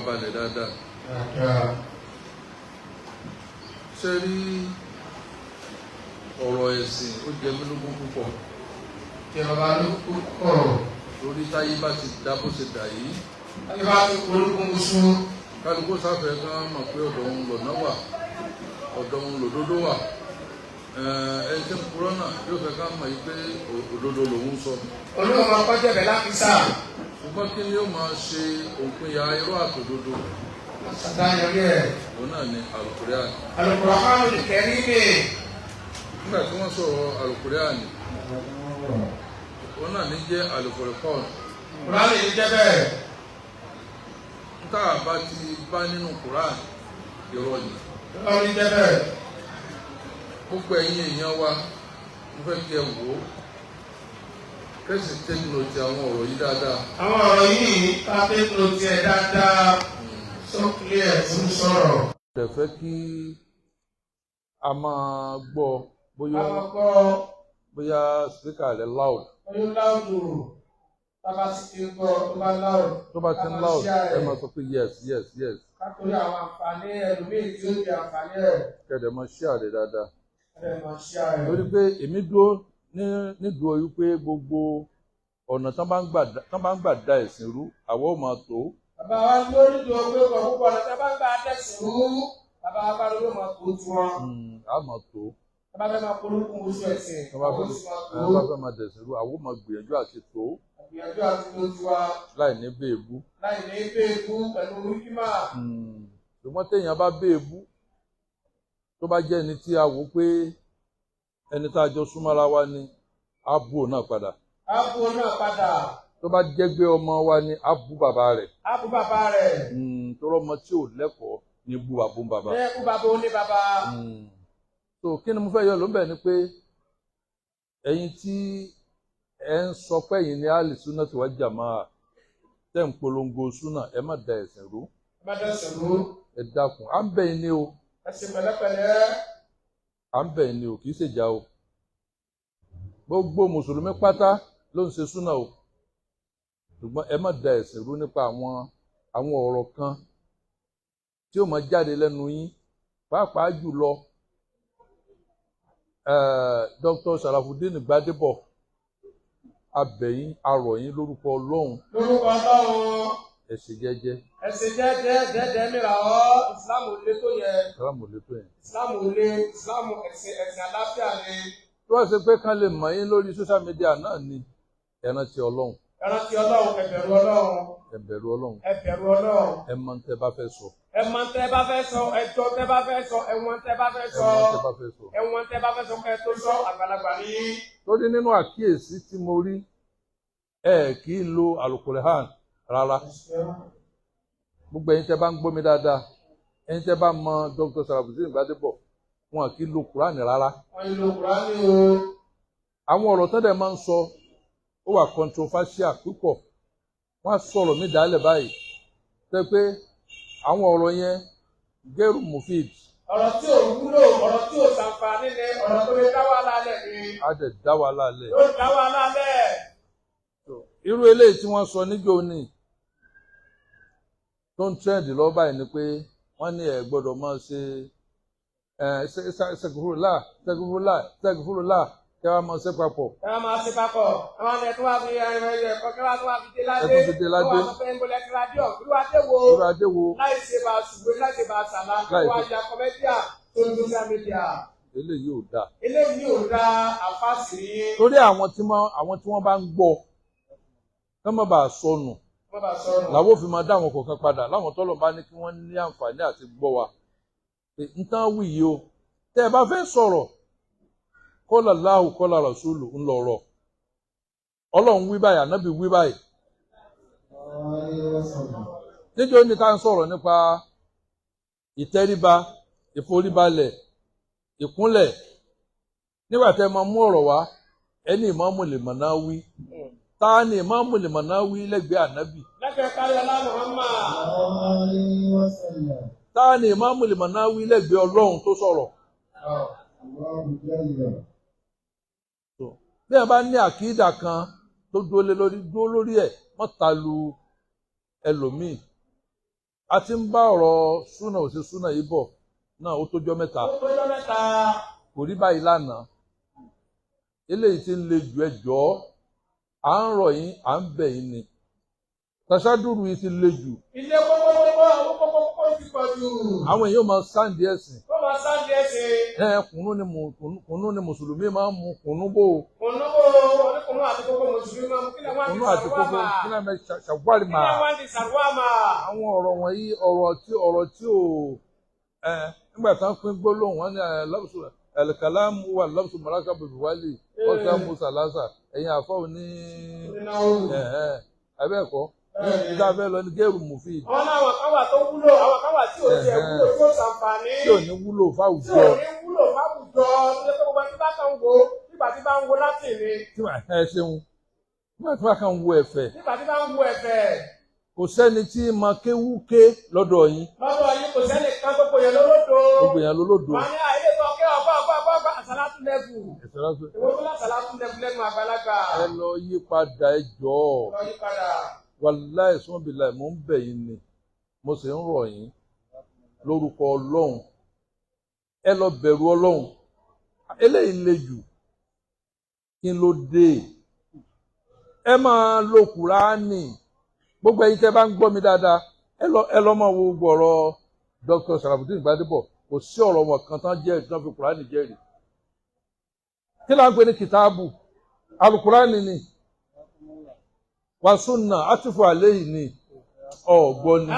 Farabalẹ̀ dáadáa. Ṣe rí, ọ̀rọ̀ ẹ̀sìn ó jẹ mí lógún púpọ̀. Jẹ bàbá ló púpọ̀. Lórí táyé bá ti dá bó ṣe dà yìí, Ayé bá ti orúkún oṣù. Kálukú sáfẹ́ kan mọ̀ pé ọ̀dọ̀ òun lọ̀nà wà, ọ̀dọ̀ òun lòdodo wà. Ẹni tí ń purọ́ náà yóò fẹ́ ká mọ̀ yìí pé òdodo lòun sọ. Olóòwò máa kọjá bẹ̀ lákìsà. Ṣùgbọ́n kí ni ó máa ṣe òpinya irọ́ àtòdodo? Ṣàdáyọrí ẹ̀. Òun náà ni Àlùkùránì. Al-Qur'anul Karim. Nígbà tí wọ́n sọ̀rọ̀ Àlùkùránì, òun náà ní jẹ́ Àlùkùránì. Kùránì ní jẹ́ bẹ́ẹ̀. Tá a bá ti bá nínú Kùránì, irọ́ ni. Irọ́ ní jẹ́ bẹ́ẹ̀. Gbogbo ẹ̀yin èèyàn wa, mo fẹ́ kí ẹ wò ó, kẹ́sì take note àwọn ọ̀rọ̀ yìí dáadáa. Àwọn ọ̀rọ̀ yìí ká take note ẹ̀ dáadáa. So clear tó ń sọ̀rọ̀. Mo fẹ́ kí a máa gbọ́ bóyá Àwọn kọ́ bóyá speaker rẹ̀ loud. Oyún loud. Tábà sì ti ń gbọ́ tó bá loud. Tó bá ti ń loud, ẹ máa sọ pé yes. Kátorí àwọn àǹfààní ẹlòmíì tí ó di àǹfààní ẹ̀. Kẹ́dẹ̀ máa share rẹ̀ dáadáa. Ẹ̀ máa share rẹ̀. Torí pé èmi dúró ní nídùú wípé gbogbo ọ̀nà tán bá ń gbà da ẹ̀sìn rú, àwa ò máa tó. Bàbá wa lórí ìdúró pé kọ̀ púpọ̀ ọ̀nà tí a bá ń gbà dẹ̀sìn rú, bàbá wa bá lórí máa tó tu wọn. A máa tó. Bàbá fẹ́ máa polúkún oṣù ẹ̀sìn, Tán bá àwọn fẹ́ oṣù máa tó. Tán bá fẹ́ máa dẹ̀sìn rú, àwa ò máa gbìyànjú àti tó. Gbìyànjú àti tó tu wa. Láì ní béèbú. Láì ní béèbú pẹ̀lú wíkímà. Ṣùgbọ́n téèyàn bá béèbú, tó bá jẹ́ ẹni tí a wò pé ẹni tá a jọ súnmọ́ra wa ni, á bú òun náà padà. Á bú òun náà padà. Tó bá jẹ́ gbé ọmọ wa ni, á bú bàbá rẹ̀. Á bú bàbá rẹ̀. Torí ọmọ tí ò lẹ́kọ̀ọ́ ni bú bàbá ń bàbá. Ẹ bú bàbá ó ní bàbá. So kí ni mo fẹ́ yọ ló ń bẹ̀ ni pé ẹ̀yin tí ẹ ń sọ pé ẹ̀yin ni Ahlu Sunnah wal Jamaa, tẹ́ ń polongo súnà, ẹ má da ẹ̀sìn rú. Ẹ má da ẹ̀sìn rú. Ẹ dákun, à ń bẹ̀ yín ni o. Ẹ ṣe pẹ̀lẹ́pẹ̀lẹ́. À ń bẹ̀ yín ni o, kì í ṣèjà o. Gbogbo mùsùlùmí pátá ló ń ṣe súnà o. Ṣùgbọ́n ẹ má da ẹ̀sìn rú nípa àwọn ọ̀rọ̀ kan tí ó máa jáde lẹ́nu yín, pàápàá jùlọ Dr. Sharafudin Gbadebo, abẹ̀yìn arọ̀yìn lórúkọ Ọlọ́run. Lórúkọ Ọlọ́run. Ẹ ṣe jẹ́jẹ́. Ẹ ṣe jẹ́jẹ́ jẹ́jẹ́ mìíràn ọ́, Ìsìlámù ò le tó yẹ. Ìsìlámù ò le tó yẹn. Ìsìlámù ò le, Ìsìlámù ẹ̀sìn àlàáfíà ni. Tó wá ṣe pé kán lè mọ̀ yín lórí social media náà ni, ẹ rántí Ọlọ́run. Ẹ rántí Ọlọ́run, ẹ bẹ̀rù Ọlọ́run. Ẹ bẹ̀rù Ọlọ́run. Ẹ bẹ̀rù Ọlọ́run. Ẹ mọ̀ tẹ́ bá fẹ́ sọ. Ẹ mọ̀ tẹ́ bá fẹ́ sọ, ẹjọ́ tẹ́ bá fẹ́ sọ, ẹ̀wọ̀n tẹ́ bá fẹ́ sọ. Ẹ mọ̀ tẹ́ bá fẹ́ sọ. Ẹ̀wọ̀n tẹ́ bá fẹ́ sọ kẹ́ tó sọ, àgbàlagbà ní. Torí nínú àkíyèsí tí mo rí, ẹ kì í lo Al-Qur'an rárá. Gbogbo ẹ̀yin tẹ́ bá ń gbọ́ mi dáadáa, ẹ̀yin tẹ́ bá mọ Dr. Sharafudin Gbadebo, wọn kì í lo Qur'an rárá. Wọ́n lo Qur'an o. Àwọn ọ̀rọ̀ tó dẹ̀ máa ń sọ, ó wà controversial púpọ̀. Wọ́n á sọ̀rọ̀ mí dálẹ̀ báyìí. Tẹ́ pé àwọn ọ̀rọ̀ yẹn gẹ́rù mufid. Ọ̀rọ̀ tí ò wúlò, ọ̀rọ̀ tí ò ṣàǹfààní ni, ọ̀rọ̀ tó lè dá wàhálà lẹ̀ ni. Á dẹ̀ dá wàhálà lẹ̀. Yóò dá wàhálà lẹ̀. Irú eléyìí tí wọ́n sọ níjó ní tó ń trend lọ́wọ́ báyìí ni pé wọ́n ní ẹ̀ gbọ́dọ̀ máa ṣe ṣẹkùfúrúlà ṣẹkùfúrúlà ṣẹkùfúrúlà kí wọ́n máa ṣe papọ̀. Ẹ wá máa ṣe papọ̀, ẹ wá ní ẹ tó wá fi ẹ̀kọ́ kí wọ́n tó wá fi dé ládé. Ẹ tó fi dé ládé. Wọ́n wá sọ pé ń bolẹ̀ kíra dé ọ̀, irú adé wo? Irú adé wo? Láì ṣe bá ṣùgbọ́n láì ṣe bá ṣàlá, Láì wọ́n á ṣe- ya kọ́mẹ́díà tó ń social media. Eléyìí ò dáa. Eléyìí ò dáa, àfáàsì. Torí àwọn tí wọ́n bá ń gbọ́, kí wọ́n má bàa sọnù. Wọ́n bá sọnù. Làwọn ò fi máa dá àwọn kọ̀ọ̀kan padà láwọn tọ́lọ̀ bá ní kí wọ́n ní àǹfààní àti gbọ́ wa. N tán wí yìí o, tẹ́ ẹ bá fẹ́ sọ̀rọ̀, kọ́là Allahu kọ́là Rasulu ń lọ̀rọ̀. Ọlọ́run wí báyìí, ànábì wí báyìí. Níjọ́ ní ká ń sọ̀rọ̀ nípa ìtẹríba, ìforíbalẹ̀, ìkúnlẹ̀. Nígbà tẹ́ ẹ máa mú ọ̀rọ̀ wá, ẹni Ìmáàmù Lè-Mọ̀náwí. Ta ni Ìmáàmù Lè-Mọ̀náwí lẹ́gbẹ̀ẹ́ ànábì? Lẹ́gbẹ̀ẹ́ Káríọlá Muhammad. Ta ni Ìmáàmù Lè-Mọ̀náwí lẹ́gbẹ̀ẹ́ Ọlọ́run tó sọ̀rọ̀? Bí ẹ bá ní àkídà kan tó dúró lé lórí, dúró lórí ẹ̀, má ta lu ẹlòmíì. A ti ń bá ọ̀rọ̀ súnà ò ṣe súnà yìí bọ̀ náà ó tójọ́ mẹ́ta. Ó tójọ́ mẹ́ta. Kò rí báyìí lánàá. Eléyìí ti ń le jù, ẹ jọ̀ọ́. À ń rọ̀ yín, à ń bẹ̀ yín ni. Tàṣádùrù yìí ti le jù. Ilé kókókókó, owó kókókókó ti pọ̀ jù. Àwọn èèyàn máa sáǹdì ẹ̀sìn. Wọ́n máa sáǹdì ẹ̀sìn. Ẹ kùnú ni mùsùlùmí máa ń mu kùnú bò. Kùnú bò, oníkùnú àti kókó mùsùlùmí máa ń mú. Kí ni wọ́n Kùnú àti kókó, kí ni wọ́n ṣàwárìmà. Kí ni wọ́n ti ṣàwárìmà. Àwọn ọ̀rọ̀ wọ̀nyí, ọ̀rọ̀ tí ò nígbà tí wọ́n pín gbólóhùn wọn ní lọ́bùsù ẹ̀lẹ́kàlámù wà lọ́bùsù mọ̀láka bèbè wálé ọ̀sẹ̀ musa lásà ẹ̀yìn àfọ̀ ní abẹ́ẹ̀kọ́ ìdá fẹ́ lọ ní gẹ́rù mùfíì. Wọ́n ní àwọn kan wà tó wúlò, àwọn kan wà tí ò tiẹ̀ wúlò tí ó ṣàǹfààní. Tí ò ní wúlò fáwùjọ. Tí ò ní wúlò fáwùjọ, tó yẹ pé gbogbo ẹni bá kàn ń wo nígbà tí bá ń wo láti ní. Tí wàá ẹ ṣeun, nígbà tí wàá kàn ń wo ẹ̀fẹ̀. Nígbà tí bá ń wo ẹ̀fẹ̀. Kò sẹ́ni tí ma kéwúké lọ́dọ̀ yín. Lọ́dọ̀ yín kò sẹ́ni kan, gbogbo yẹn lólódo. Gbogbo yẹn lólódo. Wọ́n ní àyè sọ kí ọgbà ọgbà ọgbà ọgbà àsálátù lẹ́bù. Èwo tó lásàlátù lẹ́bù lẹ́nu àgbàlagbà. Ẹ lọ yí padà, ẹ jọ̀ọ́. Lọ yí padà. Wàláì sọ́nbìláì, mò ń bẹ̀ yín ni, mo sì ń rọ̀ yín lórúkọ Ọlọ́run. Ẹ lọ bẹ̀rù Ọlọ́run. Eléyìí le jù. Kí ló dé? Ẹ máa lo Kùránì. Gbogbo ẹ̀yin tẹ́ bá ń gbọ́ mi dáadáa, ẹ lọ máa wo gbogbo ọ̀rọ̀ Dr. Sharafudeen Gbadebo. Kò sí ọ̀rọ̀ wọn kan tán jẹ́rìí tán fi Kùránì jẹ́rìí. Kí là ń pè ní kìtáàbù? Alukùránì ni. Wàsúnà àtúfò àlẹ́ yìí ni ọ̀gbọ́n ni.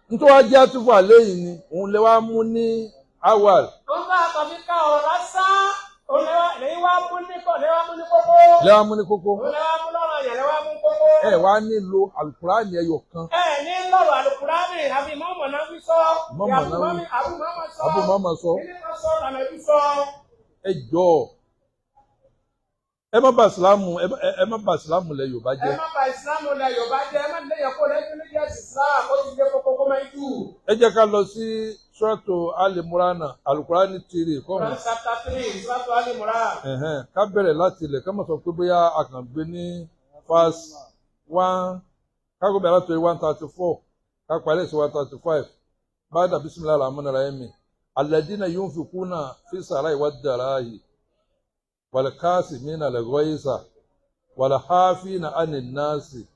Nítorí wá jẹ́ àtúfò àlẹ́ yìí ni òun lè wá mú ní awal. Wọ́n bá àkànfi ká ọ̀rọ̀ lásán, òun lè wá mú ní kókó. Lè wá mú ní kókó. Òun lè wá mú lọ́rọ̀ yẹn, lè wá mú kókó. Ẹ wá nílò alukurani ẹyọ kan. Ẹ ní lọ́rọ̀ alukurani àbí mọ́mọ́ náà wí sọ. Mọ́mọ́ náà wí. Àbú mọ́mọ́ sọ. Àbú mọ́mọ́ sọ. Kíni kan sọ lànà ibi sọ. Ẹ jọ̀ọ́, ẹ má bà ìsìlámù, ẹ má bà ìsìlámù lẹ Yorùbá jẹ́. Ẹ má bà ìsìlámù lẹ Yorùbá jẹ́, ẹ má lè yẹ kó lẹ́yìn ní jẹ́ ìsìlámù, ó ti jẹ́ kókó kó máa ń jù. Ẹ jẹ́ ká lọ sí Suratu Al-Imran, Al-Qur'ani 3 kọ́mù. Quran chapter 3, Suratu Al-Imran. Ká bẹ̀rẹ̀ láti ilẹ̀, ká má sọ pé bóyá a kàn gbé ní verse 1, ká gbé bẹ̀rẹ̀ láti 134, ká parí sí 135. Ba'da bismillahir rahmanir rahim. Alladhina yunfikuna fi sarai wad-dara'i wal-kasimina al-ghayza wal-'afina 'anil nasi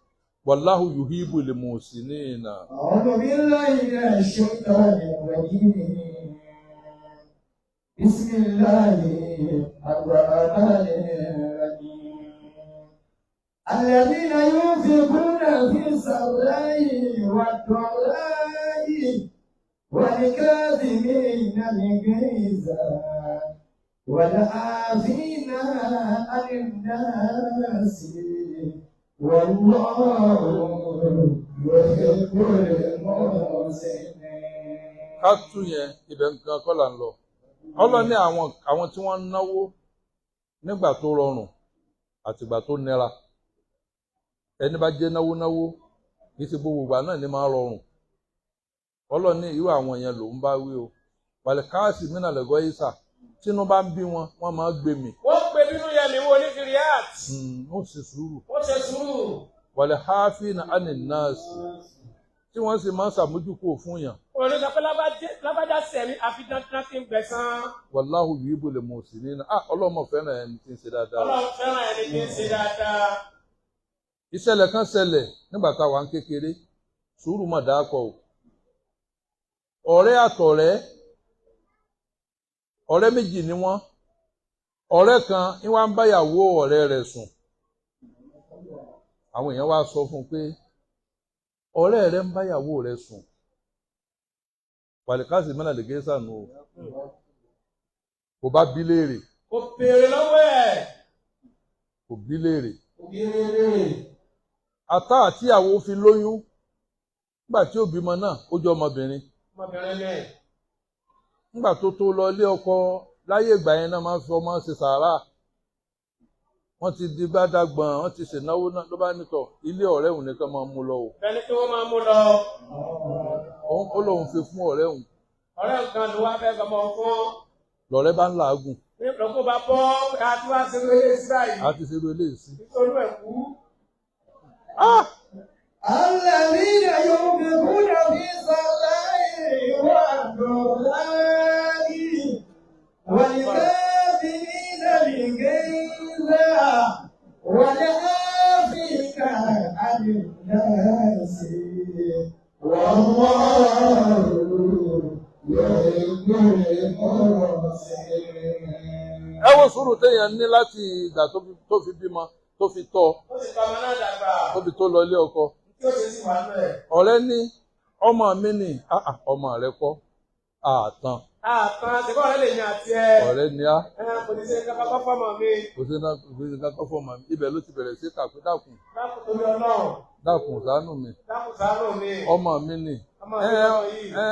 wallahu yuhibbul muhsinina. أعوذ بالله من الشيطان الرجيم. بسم الله الرحمن الرحيم. الذين ينفقون في السراء والضراء والكاظمين الغيظ والعافين عن الناس والله يحب المحسنين. Ká tún yẹn ibẹ̀ nǹkan kọ́ là ń lọ. Ọlọ́run ní àwọn tí wọ́n ń náwó nígbà tó rọrùn àtìgbà tó nira. Ẹni bá jẹ́ náwó náwó kì í ṣe gbogbo ìgbà náà ní máa rọrùn. Ọlọ́run ní irú àwọn yẹn ló ń bá wí o. Wàlẹ̀ káàsì mínà lẹ́gọ́ ìsà tínú bá ń bí wọn, wọ́n máa gbé mi. Wọ́n gbé bínú yẹn mi wo ní fìríàt. Wọ́n ṣe sùúrù. Wọ́n ṣe sùúrù. Wàlẹ̀ háfínà ánì nọ́ọ̀sì tí wọ́n sì máa ń ṣàmójúkò fún yàn. Òní sọ pé lábájá sẹ̀mí àfi dandan kí n gbẹ̀san. Wàláhù yuhibbul muhsinina. Ọlọ́mọ fẹ́ràn ẹni tí ń ṣe dáadáa. Ọlọ́run fẹ́ràn ẹni tí ń ṣe dáadáa. Ìṣẹ̀lẹ̀ kan ṣẹlẹ̀ nígbà tá a wà ń kékeré, sùúrù mà dáàkọ̀ o. Ọ̀rẹ́ àtọ̀rẹ́, ọ̀rẹ́ méjì ni wọ́n. Ọ̀rẹ́ kan ń wá ń báyàwó ọ̀rẹ́ rẹ̀ sùn. Àwọn èèyàn wá sọ fún un pé ọ̀rẹ́ rẹ̀ ń báyàwó rẹ̀ sùn. Wàlíkàsí mẹ́nà lè gé sànù o. Kò bá bí léèrè. Kò béèrè lọ́wọ́ ẹ̀. Kò bí léèrè. Kò bí léèrè. Ata àtìyàwó fi lóyún. Nígbà tí ó bímọ náà, ó jẹ́ ọmọbìnrin. Ọmọbìnrin ni. Nígbà tó tó lọ ilé ọkọ láyé ìgbà yẹn náà máa ń fi ọmọ ṣe sàárà. Wọ́n ti di gbádàgbọ̀n, wọ́n ti ṣènáwó náà ló bá nítọ̀ ilé ọ̀rẹ́ òun nìkan máa mú lọ o. Bẹ́ẹ̀ni kí wọ́n máa mú lọ. Ó lóun fi fún ọ̀rẹ́ òun. Ọ̀rẹ́ nǹkan ló wá fẹ́ gbọmọ fún. Lọ̀rẹ́ bá ń làágùn. Lọ́kọ́ bá bọ́ àti wá ṣerú eléyìí sí báyìí. A ti ṣerú eléyìí sí. Nítorí ẹ̀ kú. الذين ينفقون في السراء والضراء والكاظمين الغيظ والعافين عن الناس والله يحب المحسنين. Ẹ wo sùúrù téèyàn ní láti ìgbà tó fi bímọ, tó fi tọ́, Ó sì tọ́ ọmọ náà dàgbà. tó fi tó lọ ilé ọkọ. Tí ó ṣe sì wà nù ẹ̀. Ọ̀rẹ́ ní ọmọ mi ní, "Ah, ah, ọmọ rẹ kọ́ àtàn." Àtàn àtẹ̀kọ́ ọ̀rẹ́ lè yan àti ẹ. Ọ̀rẹ́ ni á. Ẹ kò ní ṣe kankan kọ́ fọ́mọ mi. Kò sí náà, kò sí kankan fọmọ mi. Ibẹ̀ ló ti bẹ̀rẹ̀ sí kàpé, dákun, Dákun torí Ọlọ́run. dákun ṣàánú mi. Dákun ṣàánú mi. Ọmọ mi ni. Ọmọ mi lọ́wọ́ yìí. Ẹ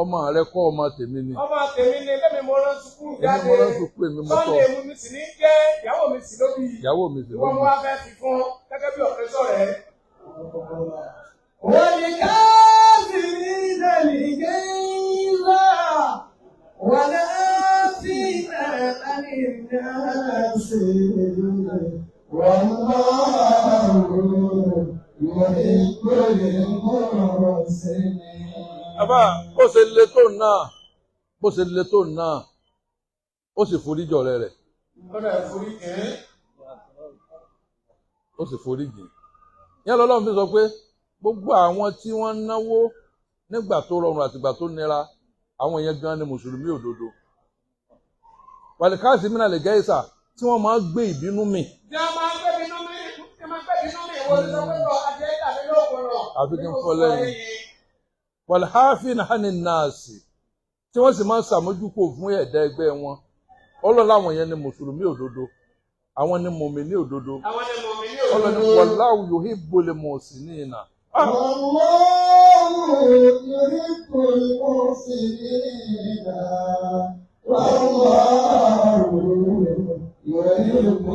ọmọ rẹ kọ́, ọmọ tèmi ni. Ọmọ tèmi ni, lẹ́mi mo rán sukúrù Èmi jáde. mo rán sukúrù, èmi mo tọ́. Sunday mu mi sì ní jẹ́, ìyàwó mi sì ló bí. Ìyàwó mi sì Ìwọ ló mo bí. wá fẹ́ fi fún gẹ́gẹ́ bí ọ̀fẹ́ sọ̀rẹ́. والكاظمين الغيظ والعافين عن الناس والله يحب المحسنين. Àbá, bó ṣe le tó náà, bó ṣe le tó náà, ó sì foríjì ọ̀rẹ́ rẹ̀. Ó dẹ̀ forí kìn. Ó sì foríjì. Yẹn lọ́lọ́run fi sọ pé gbogbo àwọn tí wọ́n ń náwó nígbà tó rọrùn àtìgbà tó nira, àwọn yẹn gan ni mùsùlùmí òdodo. Wàlíkáàsì mìíràn lè gẹ́ ìsà tí wọ́n máa ń gbé ìbínú mì. Tí a máa ń gbé bínú mi, tí a máa ń gbé bínú mi, ìwọ ní sọ pé tọ́ adìẹ tàbí lóògùn rọ̀. Àfi kí n fọ́ lẹ́yìn. Wàlíháfin hàní nàásì tí wọ́n sì máa ń ṣàmójúkò fún ẹ̀dá ẹgbẹ́ wọn. Ọlọ́run, àwọn yẹn ni mùsùlùmí òdodo, àwọn ni mùmíní òdodo. Àwọn ni mùmíní Ọlọ́run, òdodo. Wallahu yuhibbul muhsinina. والله يحب المحسنين والله يحب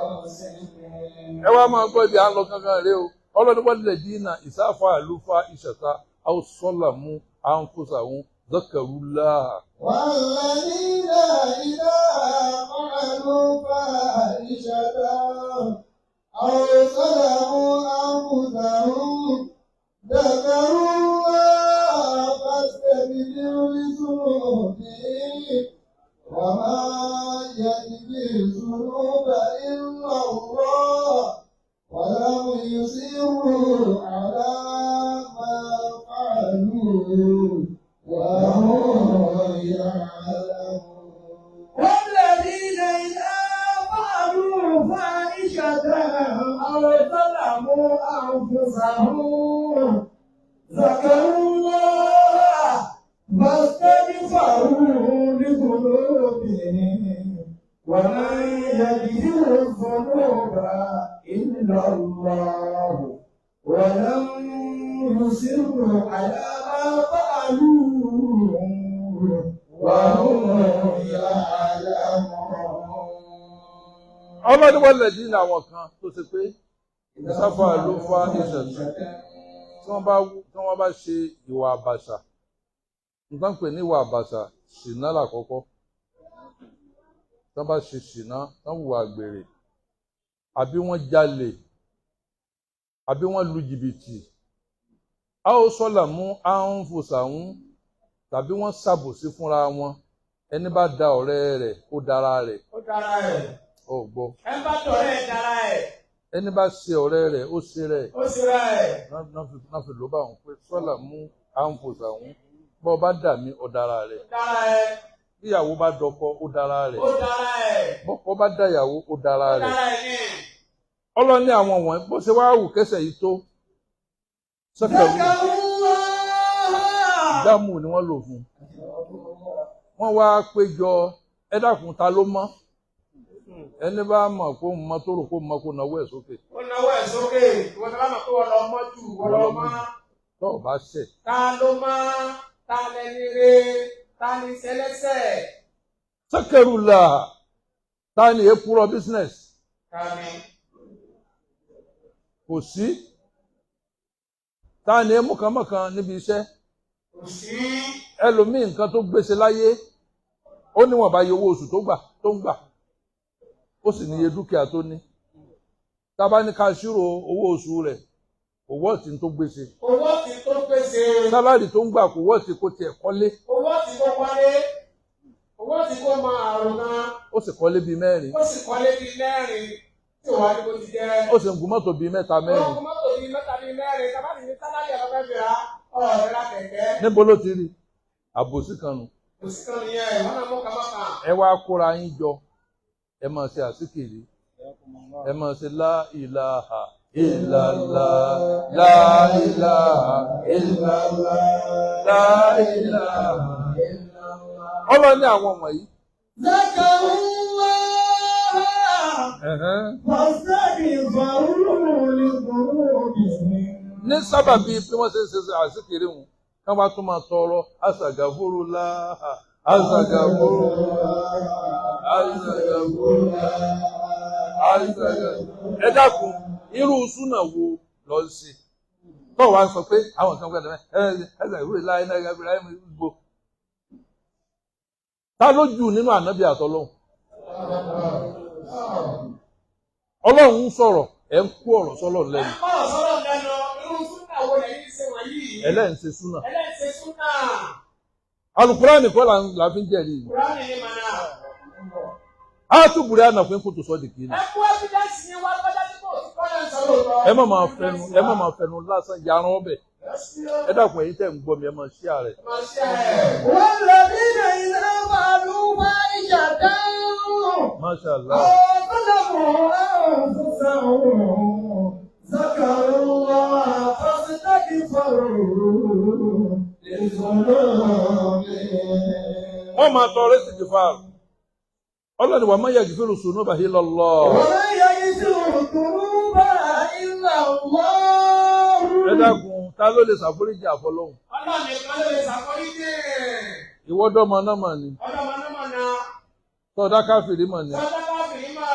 المحسنين. Ẹ wá máa gbọ́ ibi à ń lọ gangan rèé o. Ọlọ́run, walladina idha fa'alu fahishatan aw zalamu anfusahum dhakarullah. والذين إذا فعلوا فاحشة أو ظلموا أنفسهم ذكروا الله فاستغفروا لذنوبهم ومن يغفر الذنوب إلا الله ولم يصروا على ما فعلوا وهم يعلمون. والذين إذا فعلوا فاحشة أو ظلموا أنفسهم ذكروا الله فاستغفروا لذنوبهم ومن يغفر الذنوب إلا الله ولم يصروا على ما فعلوا وهم يعلمون. Ọlọ́run, walladina, àwọn kan tó ṣe pé idha fa'alu fahishatan, tí wọ́n bá ṣe ìwà àbàṣà, nǹkan pè ní ìwà àbàṣà, ṣìnà lákọ̀ọ́kọ́. Tí wọ́n bá ṣe ṣìnà, tí wọ́n hùwà àgbèrè, àbí wọ́n jalè, àbí wọ́n lu jìbìtì, aw zalamu anfusahum, tàbí wọ́n ṣàbòsí fúnra wọn. Ẹni bá da ọ̀rẹ́ rẹ̀, ó dára rẹ̀. Ó dára ẹ̀. Ó gbọ́. Ẹ bá dọ̀rẹ́ ẹ̀ dára ẹ̀. Ẹni bá ṣe ọ̀rẹ́ rẹ̀, ó ṣe rẹ̀. Ó sì ra ẹ̀. Náà fi ló bá wọn pé zalamu anfusahum, bọ́ bá dà mí, ó dára rẹ̀. Ó dára ẹ̀. Bíyàwó bá dọkọ, ó dára rẹ̀. Ó dára ẹ̀. Bọ́kọ bá dàyàwó, ó dára Ó rẹ̀. dára ẹ̀ ní. Ọlọ́ni àwọn wọ̀nyí, bó ṣe wá wù kẹsẹ̀ yìí tó sẹ́kẹ̀rú ذكروا الله dámù ni wọ́n lò fún wọ́n wá péjọ. Ẹ dákun, ta ló mọ́? Ẹni bá mọ̀ kó mọ́, tó rò kó mọ́, kó nawó ẹ̀ sókè. Ó nawó ẹ̀ sókè. Ìwọ tó bá mọ̀ pé wọ́n lọ mọ́ jù, wọ́n lọ mọ́. Tó o bá ṣẹ̀. Ta ló mọ́? Ta lẹni re? Ta ni sẹlẹ́sẹ̀? Sẹ́kẹ̀rù là, ta ni èkúrọ̀ business? Ta ni? Kò sí. Ta ni mọ̀kànmọ̀kàn níbi iṣẹ́? Kò sí. Ẹlòmíì, nǹkan tó gbèsè láyé, ó níwọ̀n bá iye owó oṣù tó gbà tó ń gbà, ó sì níye dúkìá tó ní. Tá a bá ní ká ṣírò owó oṣù rẹ̀, Kò wọ́ọ̀tì tó gbèsè. Owó ti tó pèsè. Salary tó ń gbà kò wọ́ọ̀tì kó tiẹ̀ kọ́lé. Owó ti kó kọ́lé. Owó ti kó mọ àrùn kan. Ó sì kọ́lé bíi mẹ́rin. Ó sì kọ́lé bíi mẹ́rin. Tí ò wá ní bó ti jẹ́. Ó sì ń gun mọ́tò bíi mẹ́ta mẹ́rin. Ó gun mọ́tò bíi mẹ́ta bíi mẹ́rin. Tàbá sì ní salary ẹ̀ lọ́fẹ́ fìrà. Ọ̀rẹ́ ra kẹ̀kẹ́. Níbo ló ti rí? Àbòsí kan nù. Òsì kan nìyẹn, ìwọ náà mú kàmákà. Ẹ wá kóra yín jọ. Ẹ máa ṣe àsíkìrì. Ẹ máa ṣe lá ìlàhà ìlàlá lá ìlàhà ìlàlá lá ìlàhà ìlàlá. Ọlọ́run ní àwọn wọ̀nyí. ذكروا الله فاستغفروا لذنوبهم. Ní sábàbí bí wọ́n ṣe ń ṣe àsíkìrì wọn, ká wá tún máa tọrọ àṣàgàfóró láhà àṣàgàfóró àṣàgàfóró àṣàgàfóró. Ẹ dákun, irú súnà wo lọ ń ṣe? Tó wàá sọ pé àwọn kan gbọ́dọ̀ ẹ àṣàgàfóró láhà iná ìgbà Ibrahim gbogbo. Ta ló jù nínú ànábì àtọlọ́hun? Ọlọ́run ń sọ̀rọ̀, ẹ̀ ń kó ọ̀rọ̀ sọ́lọ́run lẹ́nu. Ẹ ń kọ́rọ̀ sọ́lọ́ lẹ́nu. Irú súnà wo lẹ̀yin ṣe wọ̀nyí? Ẹlẹ́yìn ṣe súnà. Ẹlẹ́yìn ṣe súnà. Alukurani kọ́ la fi ń jẹ́rìí. Kùránì ni màná. A tún bùrẹ́ àná fún kótó sọ́ọ̀dì kìíní. Ẹ kú ẹ́fídẹ́ǹsì ni wá lọ́jà tí kò sí kọ́lẹ̀ ń sọ lóòótọ́. Ẹ má máa fẹnu lásán yaran ọbẹ̀. Ẹ dákun, ẹ̀yin tẹ̀ ń gbọ́ mi, ẹ máa ṣí ààrẹ. Ẹ máa ṣí ẹ̀. والذين إذا فعلوا فاحشة Masha Allah. أو ظلموا أنفسهم ذكروا الله فاستغفروا لذنوبهم. Wọ́n máa tọrọ sí fáàrù. Ọlọ́ni wà má yaghfiru dhunuba illa Allah. ومن يغفر الذنوب إلا الله. Ẹ dákun, ta ló lè ṣàforíjì àfọlọ́hun? Ọlọ́run nìkan ló lè ṣàforíjì. Ìwọ́dọ́mọ náà mà ní. Ọlọ́mọ náà mọ̀ náà. Tọ́ọ̀dá káfìrí mà ní. Sọ́dá káfìrí mà.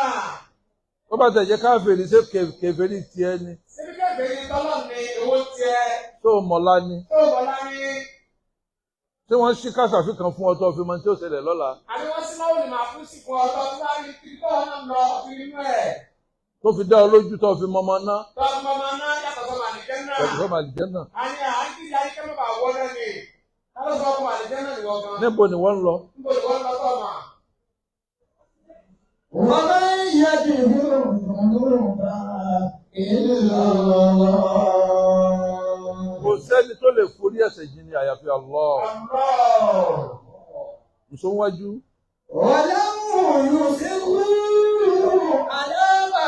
Wọ́n bá tẹ̀ jẹ́ káfìrí, ṣé kèfèrí tiẹ̀ ni? Síbi kèfèrí tọ́lọ̀ ní owó tiẹ̀. Tó mọ̀lá ni? Tó bọ̀lá ní. Ṣé wọ́n ṣí kásàfí kan fún ọ tó fi mọ tí ó ṣẹlẹ̀ lọ́la? Àbí wọ́n sí láwùlì máa fún sí fún ọ tó bá rí kiri tó náà lọ fi inú ẹ̀. Tó fi dá ọ lójú tó fi mọmọ ná. Tó fi mọmọ ná yàtọ̀ sọ́mọ àlìjẹ́ náà. Yàtọ̀ sọ́mọ àlìjẹ́ náà. A ní à ń kí ìyá ike mọ́ bá wọ́ náà ni. Ta ló sọ ọmọ àlìjẹ́ náà nìwọ gan? Níbo ni wọ́n ń lọ? Níbo ni wọ́n ń lọ tọ̀ mà? ومن يغفر الذنوب إلا الله. Kò sẹ́ni tó lè forí ẹ̀ṣẹ̀ jì ní àyàfi Allah. Allah. Nsọ́nwájú. ولم يصروا على ما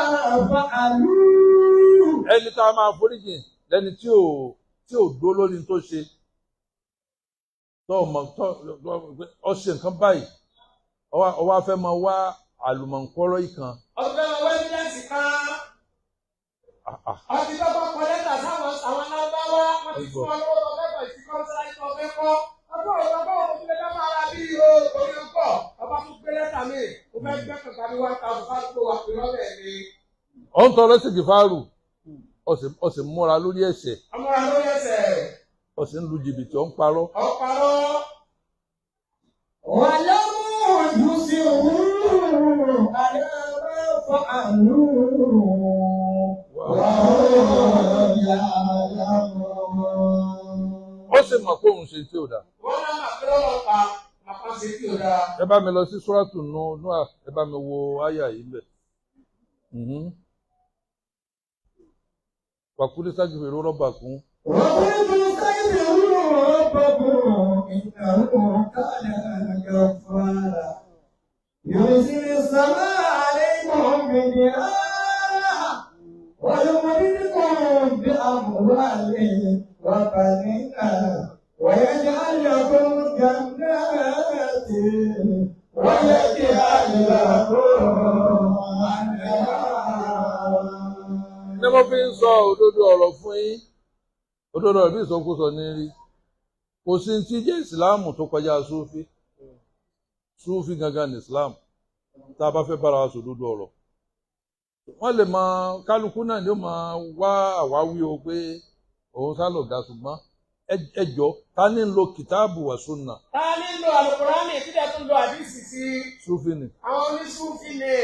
فعلوا. Ẹni tá a máa foríjì lẹni tí ò dó lórí tó ṣe. Tó mọ̀ tó ọ ṣe nǹkan báyìí. Ó wá fẹ́ máa wá àlùmọ̀ǹkọ́rọ́ ìkan. Ọtún fẹ́ máa wá ẹ́fídẹ́ǹsì kan. Ọtí tó bá kọ lẹ́tà sáwọn àwọn alábáwá, wọ́n ti fún ọ lọ́wọ́ tó fẹ́ kọ̀ sí kọ́ńtàlá tó fẹ́ kọ́. Ọgbọ́n ọ̀rọ̀ ọgbọ́n ọ̀rọ̀ tó lè dá máa ra bí o orí ń pọ̀. Ọba tún gbé lẹ́tà mi, mo fẹ́ gbẹ́ kankan bí 1,000 tó wà pé lọ́bẹ̀ ni. Ó ń tọrọ sí kìfáàrù. Ó sì múra lórí ẹ̀ṣẹ̀. Ọmọra lórí ẹsẹ̀. Ó sì ń lu jìbìtì, ó ń parọ́. Ọ̀parọ́. ولم يصروا على ما فعلوا وهم يعلمون. Ó sì mọ̀ pé òun ṣe tí ò dáa. Wọ́n náà mà pé lọ́wọ́ pa màkà ṣe tí ò dáa. Ẹ bá mi lọ sí Súrátù Núà, ẹ bá mi wo àyà yìí bẹ̀. Wàkúlé sájúfèrè rọ́bà kún. وقلت استغفروا ربكم إنه كان غفارا يرسل السماء عليكم مدرارا ويمددكم بأموال وبنين ويجعل لكم جنات ويجعل لكم أنهارا. Ní mo fi ń sọ òdodo ọ̀rọ̀ fún yín, òdodo ọ̀rọ̀ bí ìsọkúsọ ní rí. Kò sí tí jẹ́ ìsìláàmù tó kọjá súfí. Súfí gangan ní ìsìláàmù. Tá a bá fẹ́ bára wa sòdodo ọ̀rọ̀. Wọ́n lè máa kálukú náà ni ó máa wá àwáwí o pé òun sálọ̀ ga, ṣùgbọ́n ẹ jọ, ta ní ń lo kìtáàbù wà súnà? Ta ní lo àlùkùránì tí dẹ̀ tún lo àdìsí sí? Súfí ni. Àwọn oníṣúfì ni.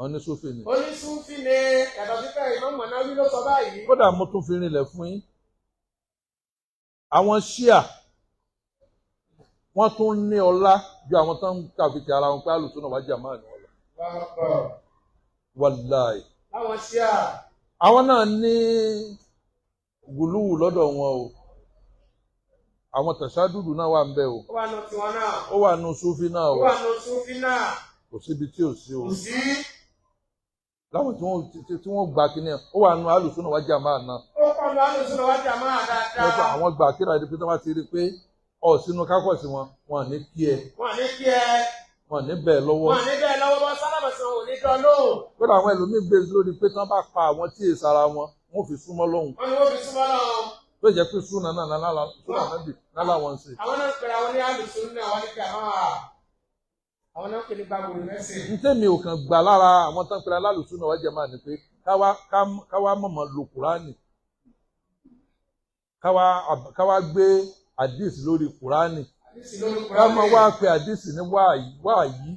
Àwọn ní Súfì ni. Onísúfì ni yàtọ̀ sí pé Imam Nawawi ló sọ báyìí. Kódà mo tún fi rinlẹ̀ fún yín, àwọn Ṣíà wọ́n tún ní ọlá ju àwọn tó ń kàfìtì ara wọn pé alùsùnà wal jamaa ni wọ́n lọ. Wàláì. Láwọn Ṣíà. Àwọn náà ní gùlúwù lọ́dọ̀ wọn o. Àwọn tàṣádùdù náà wà ń bẹ o. Ó wà nù tiwọn náà. Ó wà nù Súfì náà Ó o. wà nù Súfì náà. Kò síbi tí ò sí o. Kò sí. Láwọn tí wọ́n gbà kínní ẹ̀, ó wà nù alùsùnà wal jamaa náà. Ó pọ̀ nù alùsùnà wal jamaa Wọ́n dáadáa. gba àwọn gbà kíra ẹni pé tí wọ́n bá ti rí i pé ọ̀ sínú kákọ̀sí wọn, wọn ní kí ẹ, Wọ́n ní kí ẹ. wọn ní bẹ́ẹ̀ lọ́wọ́. Wọ́n ní bẹ́ẹ̀ lọ́wọ́ bọ́ sálámà sí wọn ò ní dán lóhùn. Kódà àwọn ẹlòmíín gbé lórí pé tí wọ́n bá pa àwọn tí èsì ara wọn, wọ́n fi súnmọ́ lọ́hùn. Wọ́n ní wọ́n fi súnmọ́ lọ́hùn. Tó jẹ́ pé súnà náà náà súnà náà bì náà làwọn ń ṣe. Àwọn náà ń pèrè àwọn ní alùsùnà wal jamaa. Àwọn náà ń pè ní gbàgbọ́ mẹ́sìn. Ntẹ́mi ò kàn gbà lára àwọn tán pẹ̀lú alálùsùnà wal jamaa ni pé káwá mọ̀mọ́ lo Kùránì, káwá gbé àdìs lórí Kùránì, Àdìsí lórí ká Kùránì. máa wá pe àdìs ní wáàyí wáàyí